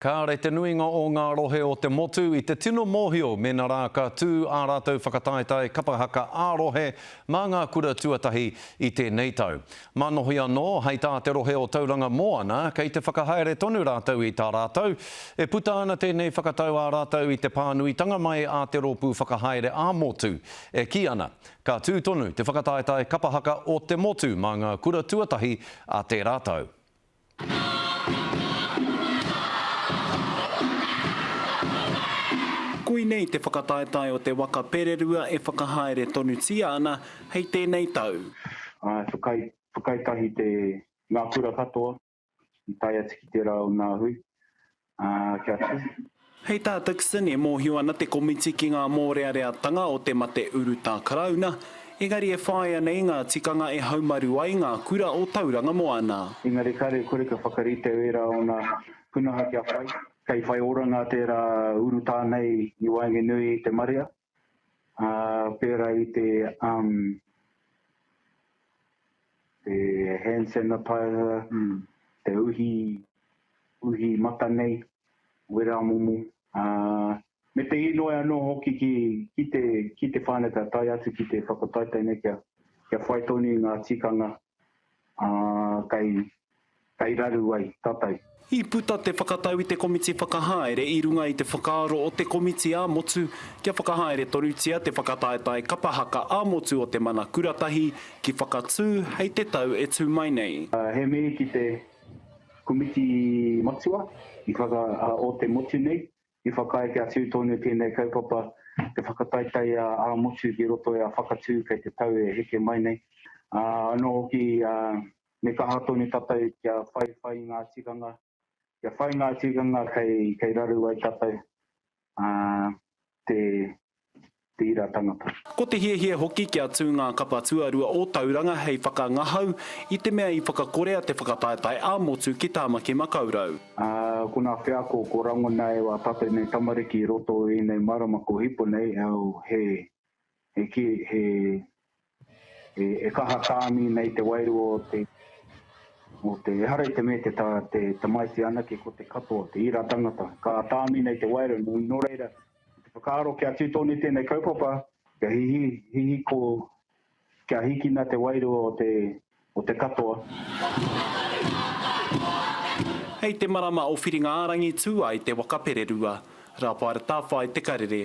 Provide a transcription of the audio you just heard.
Kāre te nuinga o ngā rohe o te motu i te tino mōhio mēnā rā ka tū ā rātou whakataetae kapa haka ā-rohe mā ngā kura tuatahi i tēnei tau. Manohi anō, hei tā te rohe o Tauranga Moana, kei te whakahaere tonu rātou i tā rātou. E puta ana tēnei whakatau ā rātou i te pānuitanga mai a te rōpū whakahaere ā-motu e kī ana, ka tū tonu te whakataetae kapa haka o te motu mā ngā kura tuatahi a tērā tau. Koinei te whakataetae o te waka pererua e whakahaere tonutia ana hei tēnei tau. Ā, whakaae, whakaae tahi te, ngā kura katoa i tae atu ki tērā o ngā hui, ā, kia tū. Hei tā Dixon, e mōhio ana te komiti ki ngā mōreareatanga o te mate urutā Karauna, engari e whāia nei ngā tikanga e haumaru ai ngā kura o Tauranga Moana. Engari kare kore ka whakarite ērā ōna punaha kia whai, kei whai oranga tērā urutā nei i waenganui i te marea, ā, pērā i te, um, te hand sanitizer, te uhi, uhi mata nei. Wera momo, ā, me te inoi anō hoki ki, ki te, ki te whānau ka tae atu ki te whakataetae nei kia, kia whai tonu i ngā tikanga, ā, kei, kei raru ai tātou. I puta te whakatau i te komiti whakahaere i runga i te whakaaro o te komiti ā-motu kia whakahaere tonutia te whakataetae kapa haka ā-motu o te Mana Kuratahi ki Whakatū hei te tau e tū mai nei. He mihi ki te Komiti Matua i whaka, o te motu nei, i whakaae kia tū tonu tēnei kaupapa te whakataetae ā-motu ki roto i a Whakatū kei te tau e heke mai nei. Anō hoki, me kaha tonu tātou kia whaiwhai i ngā tikanga, kia whai ngā tikanga kei, kei raru ai tātou. Te te ira tangata. Ko te hiahia hoki kia tū ngā kapa tuarua o Tauranga hei whakangahau i te mea i whakakorea te whakataetae ā-motu ki Tāmaki Makaurau. Ā, ko ngā wheako ko rangona e wā tātou nei tamariki i roto i ēnei marama ko hipa nei, he, he kī, he, E kaha tāmi nei te wairua o te, o te, ehara i te mea te, te tamaiti anake ko te katoa, te ira tangata. Ka tāmi nei te wairua, nō reira, te whakaaro kia tū tonu tēnei kaupapa, kia hihi, hihiko, kia hikina te wairua o te, o te katoa. Hei te marama o Whiringa-ā-rangi tū ai te waka pererua. Rāpaera Tāwhai te karere.